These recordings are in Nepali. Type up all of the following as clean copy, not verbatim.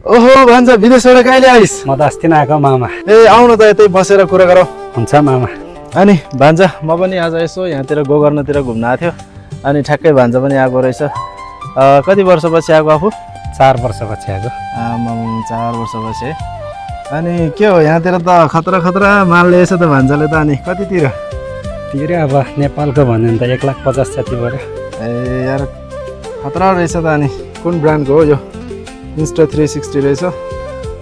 ओहो भान्जा विदेशबाट कहिले आइस? म त अस्ति नै आएको मामा। ए आउनु त यतै बसेर कुरा गरौँ। हुन्छ मामा। अनि भान्जा म पनि आज यसो यहाँतिर गोकर्णतिर घुम्न आएको थियो अनि ठ्याक्कै भान्जा पनि आएको रहेछ। कति वर्षपछि आएको आफू? 4 वर्षपछि आएको। आमाम 4 वर्षपछि है। अनि के हो यहाँतिर त खतरा खतरा माल ल्याएछ त भान्जाले त। अनि कतितिर तिरे अब नेपालको भन्यो भने त 1,50,000 जति पऱ्यो। ए यार खतरा रहेछ त। अनि कुन ब्रान्डको हो यो? Insta360 रहेछ।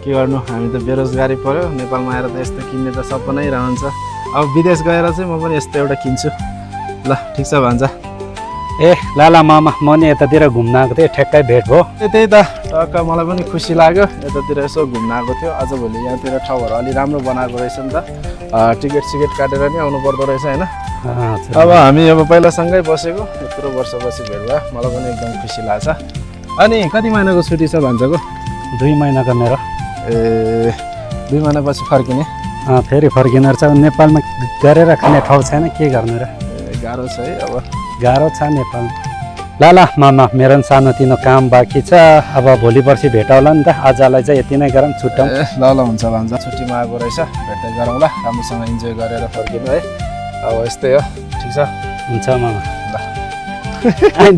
के गर्नु हामी त बेरोजगारी पर्यो, नेपालमा आएर त यस्तो किन्ने त सपनै रहन्छ। अब विदेश गएर चाहिँ म पनि यस्तो एउटा किन्छु। ल ठिक छ भान्जा। ए लाला मामा म नि यतातिर घुम्न आएको थिएँ, ठ्याक्कै भेट भयो। त्यही त टक्क मलाई पनि खुसी लाग्यो यतातिर यसो घुम्न आएको थियो। आजभोलि यहाँतिर ठाउँहरू अलि राम्रो बनाएको रहेछ नि त। टिकट सिकेट काटेर नि आउनु पर्दो रहेछ होइन। अब हामी अब पहिलासँगै बसेको यत्रो वर्षपछि भेट भयो, मलाई पनि एकदम खुसी लाग्छ। अनि कति महिनाको छुट्टी छ भान्जाको? 2 महिनाको मेरो। ए 2 महिनापछि फर्किने? फेरि फर्किनु रहेछ। नेपालमा गरेर खाने ठाउँ छैन, के गर्नु र? गाह्रो छ है अब। गाह्रो छ नेपाल। लाला मामा मेरो पनि सानोतिनो काम बाँकी छ, अब भोलि पर्सि भेटाउला नि त। आजलाई चाहिँ यति नै गरौँ, छुट्याउँ। ल ल हुन्छ भान्जा, छुट्टीमा आएको रहेछ, भेट्दै गरौँला, राम्रोसँग इन्जोय गरेर फर्किनु है। अब यस्तै हो, ठिक छ। हुन्छ मामा। ल